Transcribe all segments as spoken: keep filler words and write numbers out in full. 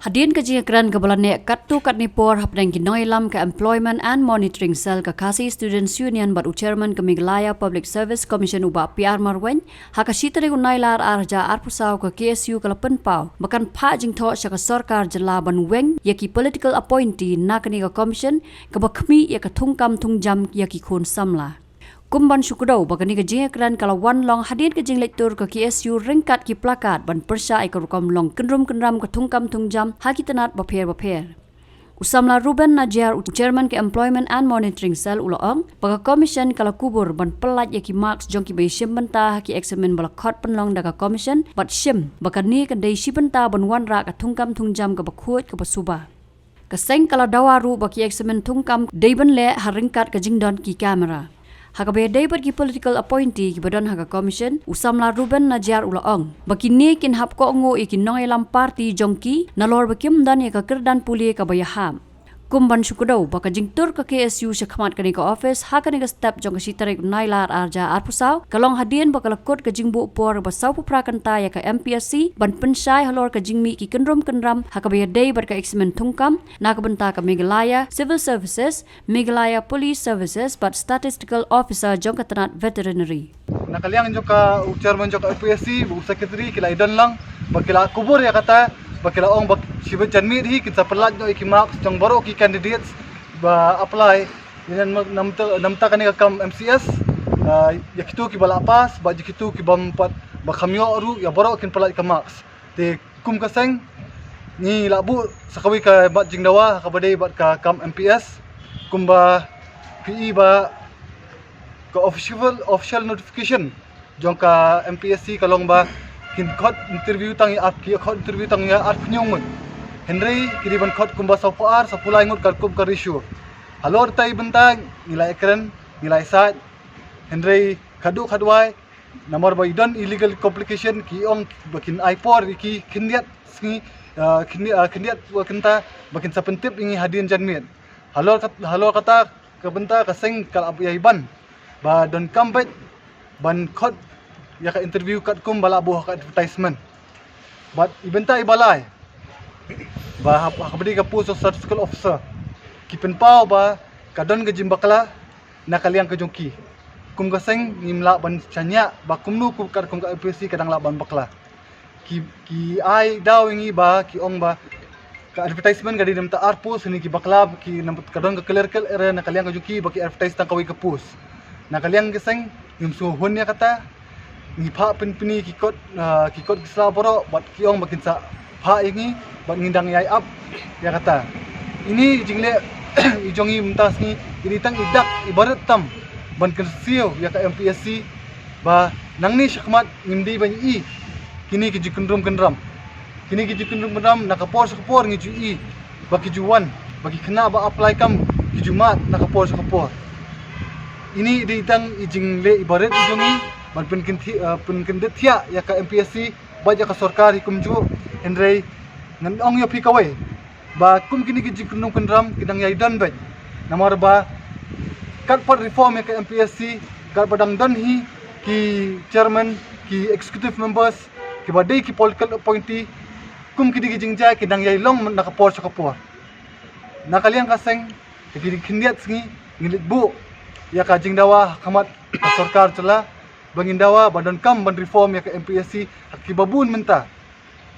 Hadien ka jingïakren kaba la neh katto katne por hapdeng ki nongïalam ka Employment and Monitoring Cell ka Khasi Students Union bad u Chairman ka Meghalaya Public Service Commission u Bah P R Marwein, ha ka shi tarik u Nailar ar hajar arphew saw ka K S U ka la pynpaw ba kan phah jingthoh sha ka sorkar jylla ban weng ïa ki political appointee na kane ka commission kaba khmih ïa ka thungkam thungjam ïa ki khun samla. Kum ban shu kdew ba kane ka jingïakren ka la wan long hadien ka jingleit tur ka K S U ryngkat ki plakat ban pyrshah ïa ka rukom long kynrum kynram ka thungkam thungjam ha ki tnat bapher bapher. U samla Reuben Najiar, u Chairman ka Employment and Monitoring Cell, u la ong ba ka commission ka la kubur ban pyllait ïa ki marks jong kiba ïashim bynta ha ki eksamin ba la khot pynlong da ka commission bad shim ba kane ka dei shi bynta ban wanrah ka thungkam thungjam kaba khuid kaba suba. Ka seng ka la dawa ruh ba ki eksamin thungkam dei ban leh ha ryngkat ka jingdon ki kamera. Ha kaba ïadei bad ki political appointee kiba don ha ka commission, u samla Reuben Najiar u la ong ba kine kin hap kohnguh ïa ki nongïalam party jong ki nalor ba kim don ïa ka kyrdan pule kaba ïahap. Kum ban shu kdew ba ka jingtur ka K S U sha khmat kane ka office ha kane ka step jong ka shi tarik u Nailar ar hajar arphew saw ka long hadien ba ka la kut ka jingbuh por ba sawphew phra kynta ïa ka M P S C ban pynshai halor ka jingmih ki kynrum kynram ha kaba ïadei bad ka eksamin thungkam na ka bynta ka Meghalaya Civil Services, Meghalaya Police Services bad Statistical Officer jong ka tnat Veterinary. Na ka liang jong ka, u Chairman jong ka M P S C bad u Secretary ki la ïadon lang ba ki la kubur ïa kata, ba ki la ong ba shi bynta janmiet hi kin sa pyllait noh ïa ki marks jong baroh ki candidates ba apply ïa na, na, na bynta kane ka kam M C S, ah, ïa kito kiba la pass bad ïa kito kibym pat, ba kham ïoh ruh, ïa baroh kin pyllait ka marks. Te kum ka seng ngi la buh sa kawei ka mat jingdawa ha kaba dei bad ka kam M P S, kumba phi i ba ka official, official notification jong ka M P S C ka long ba kin khot interview tang ïa ar, ki khot interview tang ïa arphew hynñiew ngut. Hynrei ki dei ban khot kumba sawphew ar, sawphew lai ngut katkum ka ratio. Halor kata i bynta ngi la ïakren, ngi la ïasaid, hynrei khadduh khadwai namar ba i don i legal complication, ki ong ba kin ai por ïa ki khyndiat sngi, ah, khyndiat, ah, khyndiat wa kynta ba kin sa pyntip ïa ngi hadien janmiet. Halor kat-, halor kata ka bynta ka seng ka la ïai ban ba donkam beit ban khot ïa ka interview katkum ba la buh ha ka advertisement. Bad i bynta iba lai ba ha, ha kaba dei ka post of statistical officer, ki pynpaw ba ka don ka jingbakla na ka liang ka jong ki. Kum ka seng ngim lah ban shaniah ba kumno kum katkum ka M P S C ka dang lah ban bakla. Ki, ki ai daw ïa ngi ba ki ong ba ka advertisement ka dei na bynta ar post, hynrei ki bakla, ki na bynta, ka don ka clerical error na ka liang ka jong ki ba ki advertise tang kawei ka post. Na ka liang ka seng ngim sngewhun ïa kata. Ngi phah pynpyni ki kot, ah, ki kot ki sla baroh bad ki ong ba kin sa phah ïa ngi bad ngi dang ïai ap ïa kata. Ine i jingleh i jong ngi mynta sngi, i dei tang i dak iba rit tam ban kynsiew ïa ka M P S C ba nangne shakhmat ngim dei ban ïohi kine ki jingkynrum kynram. Kine ki jingkynrum kynram na ka por sha ka por ngi ju ïohi ba ki ju wan, ba ki khynnah ba apply kam ki ju mad na ka por sha ka por. Ine i dei tang i jingleh iba rit i jong ngi ban pynkyndit, eh, pynkyndit thiah ïa ka M P S C bad ïa ka sorkar hi kumjuh. Hynrei ngan ong ïa phi kawei ba kum kine ki jingkynrum kynram ki dang ïai don beit. Namar ba katba reform ïa ka M P S C, katba dang don hi ki chairman, ki executive members kiba dei ki political appointee, kum kine ki jingjia ki dang ïai long na ka por sha ka por. Na ka liang ka seng, ha kine ki khyndiat sngi ngi leit buh ïa ka jingdawa ha khmat ka sorkar jylla ba ngin dawa ba donkam ban reform ïa ka M P S C ha kiba bun mynta.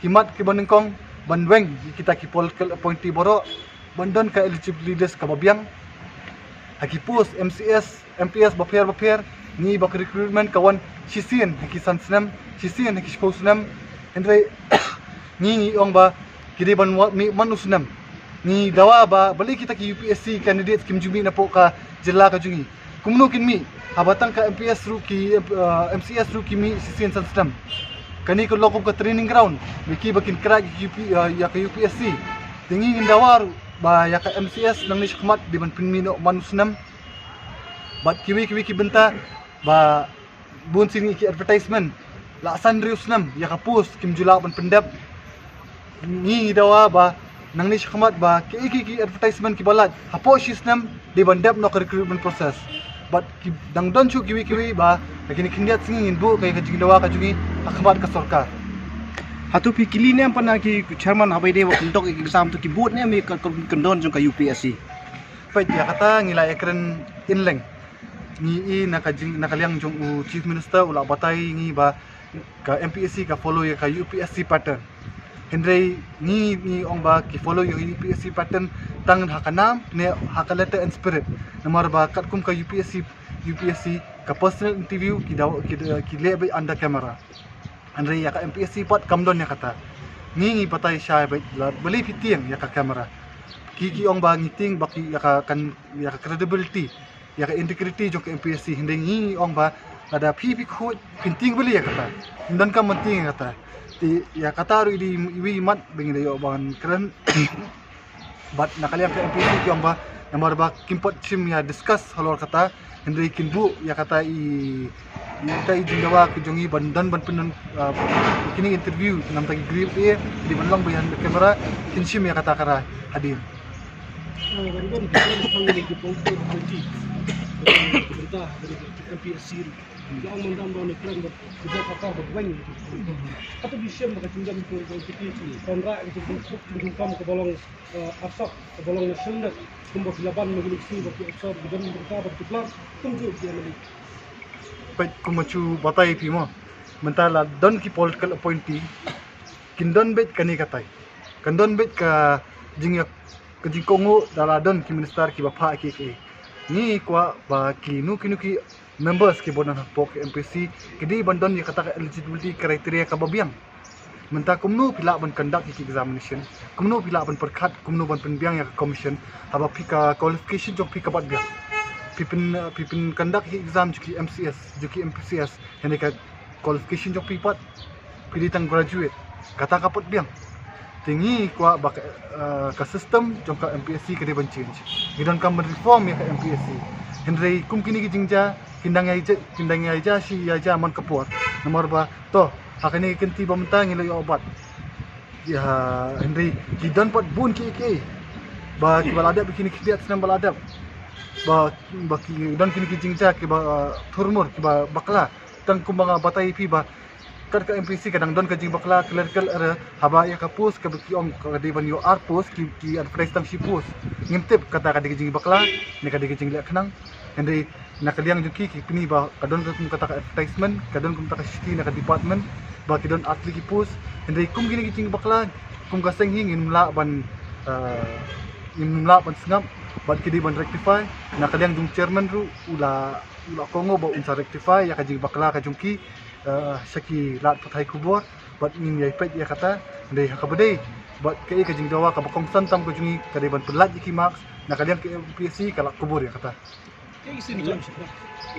Ki mat kiba nyngkong ban weng ïa kita ki political appointee baroh ban don ka eligibility list kaba biang. Ha ki post M C S, M P S bapher bapher, ngi ba ka recruitment ka wan shisien ha ki san snem, shisien ha ki shiphew snem. Hynrei ngi ngi ong ba ki dei ban wa-, mih man u snem. Ngi dawa ba balei kita ki U P S C candidates kim ju mih napoh ka jylla ka jong ngi. Kumno kin mih haba tang ka M P S ruh ki, eh, M C S ruh ki mih shisien san snem. Kane ka long kum ka training ground ïa ki ba kin khreh ïa ka U P, eh, ïa ka U P S C. Te ngi ngin dawa ruh ba ïa ka M C S nangne shakhmat dei ban pynmih noh man u snem. Bad kiwei kiwei ki bynta ba bun sien ngi ki advertisement la san hynriew snem ïa ka post kim ju lah ban pyndep. Ngi ngi dawa ba nangne shakhmat ba ki, ki, ki advertisement kiba lait hapoh shi snem dei ban dep noh ka recruitment process. Bad ki dang don shuh kiwei kiwei ba ha kine khyndiat sngi ngin buh ka, ka jingdawa ka jong ngi ha khmat ka sorkar. Hato phi kylli ne em pat na ki chairman haba ïadei bad kyndok exam, to ki bud ne em ïa ka kyndon jong ka U P S C? Peit, ïa kata ngi la ïakren inleng. Ngi i na ka jing, na ka liang jong u Chief Minister, u la batai ngi ba ka M P S C ka follow ïa ka U P S C pattern. Hynrei ngi, ngi ong ba ki follow ïa ka U P S C pattern tang ha ka nam ne ha ka letter and spirit. Namar ba katkum ka U P S C, U P S C ka personal interview ki daw, ki, ki leh beit under camera. Hynrei ïa ka M P S C pat kam don ïa kata. Ngi, ngi batai shai beit, la balei phi tieng ïa ka camera? Ki, ki ong ba ngi tieng ba ki ïa ka, kan, ïa ka credibility, ïa ka integrity jong ka M P S C. Hynrei ngi, ngi ong ba lada phi, phi khuid, phin tieng balei ïa kata? Ym donkam ban tieng ïa kata. Te ïa kata ruh i dei iwei i mat ba ngi da ïoh ban kren bad na ka liang ka M P S C ki ong ba namar ba kim pat shim ïa discuss halor kata, hynrei kin buh ïa kata i, ïa kata i jingdawa ka jong ngi ban don ban pynlong, ah, kine interview namar ki grip e, dei ban long behind the camera, kin shim ïa kata kara hadien. Ah, ban don ki pang ni ki pang ki pang ki. Bynta ka M P S C ruh. La ong mynta ba ni kren ba ki ba ka kar ba weng. Hato bi shim ba ka jingjam ki pang ki. Konra ki pang ki kam ka ba long eh, arsap, kaba long national level, kumba phi la ban na ki election ba ki officer, ki don bynta ba ki plan, kumjuh ki M L A. Peit, kumba shu batai phi mo. Mynta la don ki political appointee, kin don beit kane katai. Kan don beit ka jingïa, ka jingkohnguh da la don ki minister kiba phah kiei kiei. Ngi kwah ba kino kino ki members kiba don hapoh ka M P S C ki dei ban don ïa kata ka eligibility criteria kaba biang. Mynta kumno phi lah ban conduct ïa ki examination, kumno phi lah ban pyrkhat, kumno ban pynbiang ïa ka commission, haba phi ka qualification jong phi ka pat biang. Phi pyn, phi pyn conduct ïa ki exam jong ki M C S, jong ki M P C S, hynrei ka qualification jong phi pat, phi dei tang graduate, kata ka pat biang. Te ngi kwah ba ka, eh, ka system jong ka M P S C ka dei ban change. Ngi donkam ban reform ïa ka M P S C. Hynrei kum kine ki jingjia, kin dang ïa jia, kin dang ïa jia shi ïa jia man ka por. Namar ba, to, ha kane ka kynti ba mynta ngi la ïoh bat. Ïa, hynrei ki don pat bun kiei kiei. Ba kiba la dep kine ki biat snem ba la dep. Ba, ba ki don kine ki jingjia kiba, eh, thurmur, kiba bakla. Tang kumba nga batai phi ba kat ka M P S C ka dang don ka jingbakla clerical error, haba ïa ka post kaba ki ong ka dei ban ïoh ar post, ki, ki advertise tang shi post. Ngim tip kata ka dei ka jingbakla ne ka dei ka jingleh khnang. Hynrei na ka liang jong ki, ki pyni ba ka don kum kata ka advertisement, ka don kum kata ka shithi na ka department ba ki don ar tylli ki post. Hynrei kum kine ki jingbakla, kum ka seng hi ngim lah ban, eh, ngim lah ban sngap bad ki dei ban rectify. Na ka liang jong chairman ruh u la, u la kohnguh ba un sa rectify ïa ka jingbakla ka jong ki, eh, sha ki lad pathai khubor, bad ngin ïai peit ïa kata, dei ha kaba dei, bad kaei ka jingdawa kaba kongsan tam ka jong ngi ka dei ban pyllait ïa ki marks, na ka liang ka M P S C ka la kubur ïa kata.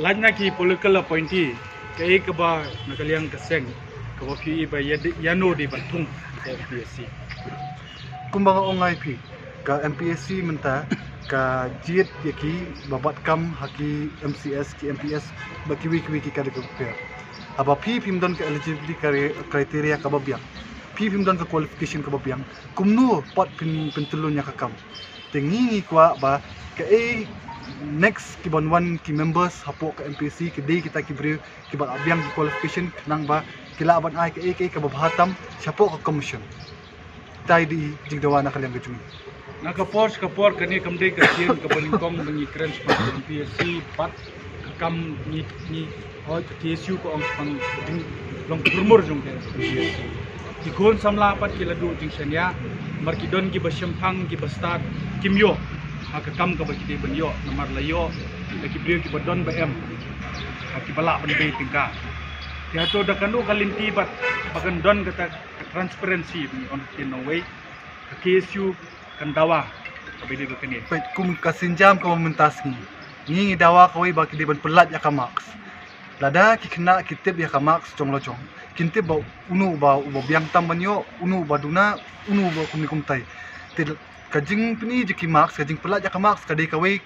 Lait na ki political appointee, kaei kaba na ka liang ka seng, kaba phi i ba ïa di-, ïano dei ban thung ka M P S C. Kumba nga ong ïa phi, ka M P S C mynta ka jied ïa ki ba bat kam ha ki M C S, ki M P S, bad kiwei kiwei ki category. Haba phi phim don ka eligibility cri-, criteria kaba biang, phi phim don ka qualification kaba biang, kumno pat phin, phin tyllun ïa ka kam? Te ngi ngi kwah ba kaei next ki ban wan ki members hapoh ka M P S C ki dei kita ki briew kiba la biang ki qualification, khnang ba ki lah ban ai kaei kaei kaba bha tam shapoh ka commission. Kaei dei jingdawa na ka liang ka jong ngi. Na ka por sha ka por kane kam dei ka sien kaba nyngkong ba ngi kren shaphang ka M P S C bad ka kam ngi, ngi, hoi ka K S U ka ong shaphang ka jinglong thurmur jong ka M P S C. Ki khun samla pat ki la duh jingshaniah, namar ki don kiba shemphang, kiba stad, kim ïoh ha ka kam kaba ki dei ban ïoh, namar la ïoh da ki briew kiba don ba em, ha kiba lah ban bei tyngka. Te hato da kano ka lynti bad ba kan don kata ka transparency, ba ngi ong ha ktien nongwei, ka K S U kan dawa kaba ïadei bad kane? Peit, kum ka sienjam kaba mynta sngi, ngi ngi dawa kawei ba ki dei ban pyllait ïa ka marks. Lada ki khynnah ki tip ïa ka marks jong la jong, kin tip ba uno uba, uba biang tam ban ïoh, uno uba duna, uno uba kumne kumtai. Te ka jingpyni jong ki marks, ka jingpyllait ïa ka marks ka dei kawei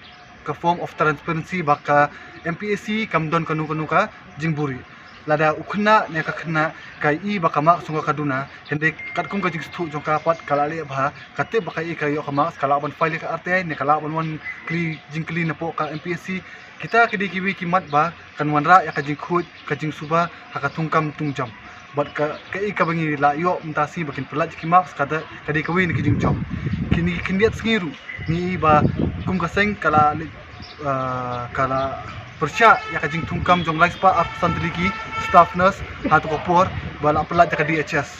ka form of transparency ba ka M P S C kam don kano kano ka jingbuhrieh. Lada u khynnah ne ka khynnah ka i ba ka marks jong ka ka duna, hynrei katkum ka jingsngewthuh jong ka pat ka la leh bha, ka tip ba kaei ka ïoh ka marks, ka lah ban file ïa ka R T I ne ka lah ban wan kylli jingkylli napoh ka M P S C. Kita ki dei kiwei ki mat ba kan wanrah ïa ka jingkhuid, ka jingsuba ha ka thungkam thungjam. Bad ka, kaei kaba ngi la ïoh mynta shi ba kin pyllait ki marks ka dei, ka dei kawei na ki jingjop. Kine ki khyndiat sngi ruh ngi i ba kum ka seng ka la leit, ah, ka la pyrshah ïa ka jingthungkam jong lai spah arphew san tylli ki staff nurse ha kato ka por ba la pyllait da ka D H S.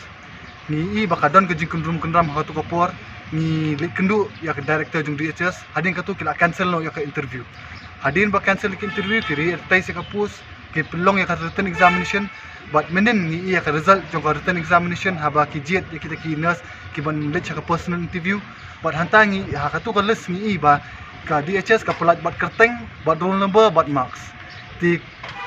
Ngi i ba ka don ka jingkynrum kynram ha kato ka por, ngi leit kynduh ïa ka director jong D H S, hadien kato ki la cancel noh ïa ka interview. Hadien ba cancel ïa ka interview, ki re-advertise ïa ka post, ki pynlong ïa ka written examination, bad mynnin ngi i ïa ka result jong ka written examination haba ki jied ïa kita ki nurse ki ban leit ha ka personal interview. Bad hangta ngi, ha kato ka list ngi i ba ka D H S ka pyllait bad kyrteng, bad roll number, bad marks. Te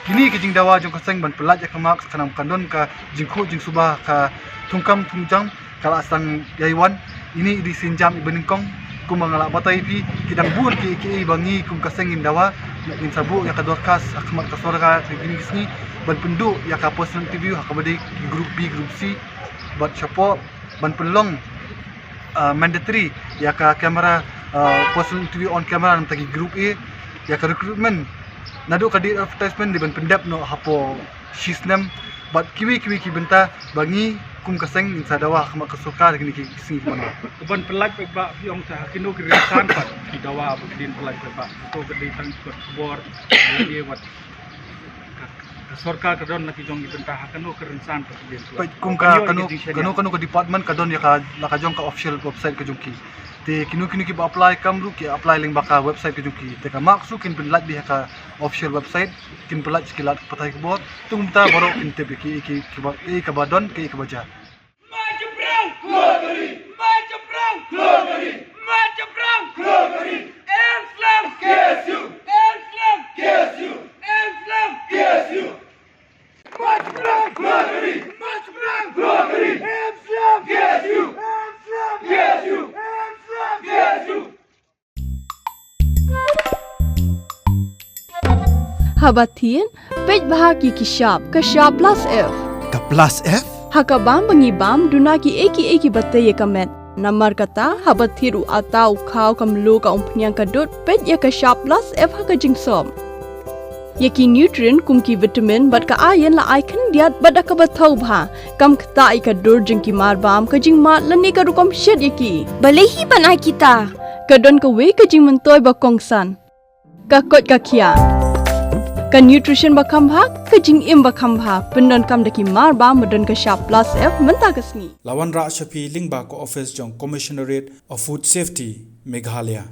kine ki jingdawa jong ka seng ban pyllait ïa ka marks, khnang kan don ka jingkhuid jingsuba, ka thungkam thungjam ka la sdang ïai wan. Ine i dei sienjam iba nyngkong. Kumba nga la batai ïa phi, ki dang bun kiei kiei ba ngi kum ka seng ngin dawa. Ngin sa buh ïa ka dorkhas ha khmat ka sorkar ha kine ki sngi ban pynduh ïa ka personal interview ha kaba dei ki group B, group C, bad shapoh ban pynlong, ah, mandatory ïa ka camera, ah, personal interview on camera na bynta ki group A, ïa ka recruitment naduh ka dei advertisement dei ban pyndep noh hapoh shi snem, bad kiwei kiwei ki bynta ba ngi kum ka seng ngin sa dawa ha khmat ka sorkar ha kine ki sngi ki ban wan. Ka ban pyllait paidbah phi ong sa ha kino ki rynsan pat ki dawa ba ki dei pyllait paidbah? Ko ka dei tang kot khubor, lane wat ka, ka sorkar ka don la ki jong ki bynta ha kano ka rynsan pat ki dei pyllait? Peit kum ka kano kano ka department ka don ïa ka, la ka jong ka official website ka jong ki. Te kino kino kiba apply kam ruh ki apply lyngba ka website ka jong ki. Te ka marks ruh kin pyllait beit ha ka official website, kin pyllait sha ki lad pathai khubor. Te kumta baroh kin tip ïa ki, ki, kiba, eh, kaba don, ki kaba jia. Machbrang! Globally! Machbrang! Globally! Machbrang! Globally! Islam! K S U! Islam! K S U! Islam! K S U! Machbrang! Globally! Machbrang! Globally! Islam! K S U! Islam! K S U! Islam! K S U! Haba thied, peit bha ki ki shap, ka shap plus F. Ka plus F? Ha ka bam ba ngi bam, duna kiei kiei kiba tei ïa ka met. Namar kata, haba thied u atta, u khaw, ka mluh, ka umphniang, ka dud, peit ïa ka shap plus F ha ka jingsop. Ïa ki nutrient kum ki vitamin bad ka iron la ai khyndiat bad da kaba thew bha. Kam ktah ïa ka dur jong ki mar bam, ka jingmad lane ka rukom shet ïa ki. Balei hi ban ai kita? Ka don kawei ka jingmyntoi ba kongsan. Ka koit ka khiah. Ka nutrition ba kham bha, ka jingim ba kham bha. Pyndonkam da ki mar bam ba don ka shap plus F mynta ka sngi. La wanrah sha phi lyngba ka office jong Commissionerate of Food Safety, Meghalaya.